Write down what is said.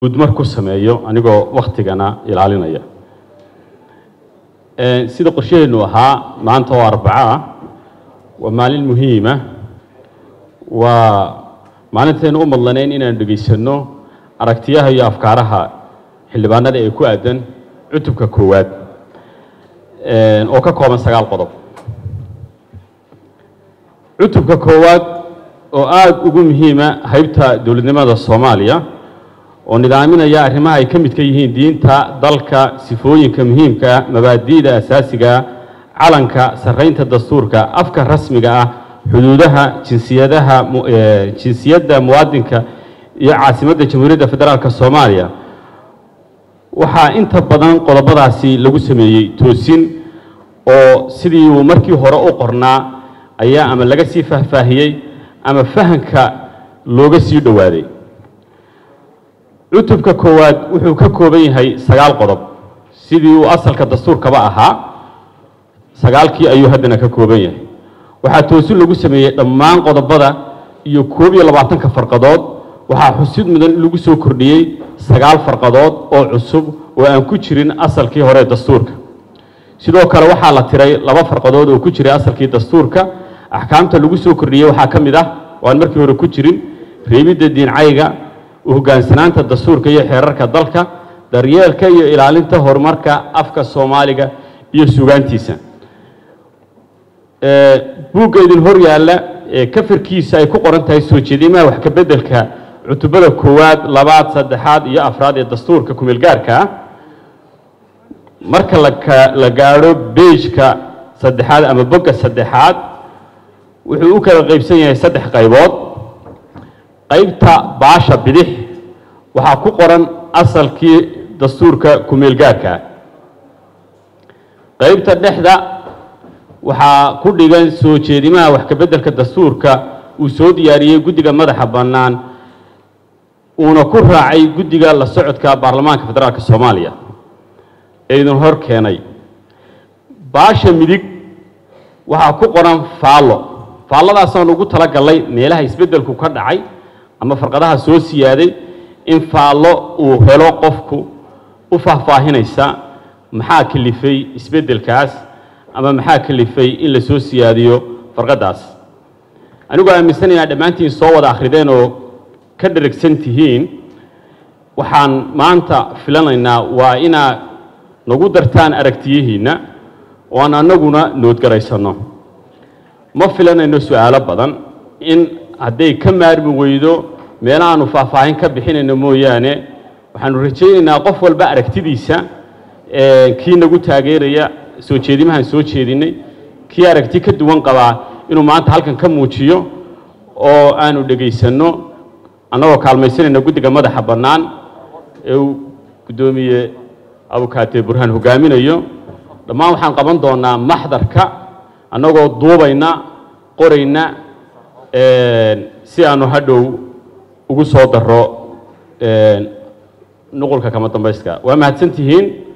Gudmar ku sameeyo anigoo waktigana ilaalinaya sida qorshaheennu ahaa. Maanta oo Arbaco ah waa maalin muhiima, waa maalintaynu u madlanayn inaanu dhegaysanno aragtiyaha iyo afkaaraha xildhibaanada ee ku aadan cutubka koowaad oo ka kooban 9 qodob. Cutubka koowaad oo aada ugu muhiima haybta dowladnimada Soomaaliya oo nidaaminaya arrimaha ay ka midka yihiin diinta dalka, sifooyinka muhiimka ah, mabaadi'da asaasiga ah, calanka, sarreynta dastuurka, afka rasmiga ah, xuduudaha, jinsiyadaha, jinsiyadda muwaadinka iyo caasimadda Jamhuuriyadda Federaalka Soomaaliya, waxaa inta badan qodobadaasi lagu sameeyey toosin oo sidii uu markii hore u qornaa ayaa ama laga sii faahfaahiyey ama fahanka looga sii dhowaaday. Cutubka koowaad wuxuu ka kooban yahay 9 qodob. Sidii uu asalka dastuurkaba ahaa, 9kii ayuu haddana ka kooban yahay. Waxaa toosin lagu sameeyey dhammaan qodobada iyo 21ka farqadood. Waxaa xusid mudan in lagu soo kordhiyey 9 farqadood oo cusub oo aan ku jirin asalkii hore dastuurka. Sidoo kale waxaa la tiray 2 farqadood oo ku jiray asalkii dastuurka. Axkaamta lagu soo kordhiyey waxaa ka mid ah oo aan markii hore ku jirin reebidda diincayga, hogaansanaanta dastuurka iyo xeerarka dalka, daryeelka iyo ilaalinta horumarka afka Soomaaliga iyo sugaantiisa. Buugga idin hor yaalla ee kafarkiisa ay ku qoran tahay soo jeedimaha wax ka beddelka cutubada koowaad, labaad, saddexaad iyo afraad ee dastuurka kumeelgaarka ah, marka la gaadho beejka saddexaad ama bogga saddexaad, wuxuu u kala qaybsan yahay 3 qaybood. Qaybta baasha bidix waxaa ku qoran asalkii dastuurka kumeelgaarka ah. Qaybta dhexda waxaa ku dhigan soo jeedimaha wax ka beddelka dastuurka uu soo diyaariyey guddiga madaxa bannaan, uuna ku raacay guddiga la socodka baarlamaanka federaalka Soomaaliya ee idin hor keenay. Baasha midig waxaa ku qoran faallo. Faalladaasaan ugu tala galnay meelaha isbeddelku ka dhacay ama farqadaha soo siyaaday in faallo uu helo qofku u faahfaahinaysa maxaa kalifay isbeddelkaas ama maxaa kalifay in la soo siyaadiyo farqadaas. Anigoo aaminsan inaad dhammaantiin soo wada akhrideen oo ka dheragsan tihiin, waxaan maanta filanaynaa waa inaad nagu dartaan aragtiyihiinna oo aan annaguna noodgaraysanno. Ma filanayno su-aalo badan, in hadday ka maarmi weydo meelahaanu faahfaahin ka bixinayno mooyaane. Waxaanu rajaynaynaa qof walba aragtidiisa, kii nagu taageeraya soo jeedimahaan soo jeedinay, kii aragti ka duwan qabaa, inuu maanta halkan ka muujiyo oo aanu dhegaysanno, annagoo kaalmaysanayna guddiga madaxa bannaan ee uu guddoomiye Abukaate Burhaan hogaaminayo. Dhammaan waxaan qaban doonaa maxdarka annagoo duubayna, qorayna, si aanu hadhow ugu soo daro nuqulka kama dambayska. Waa mahadsan tihiin.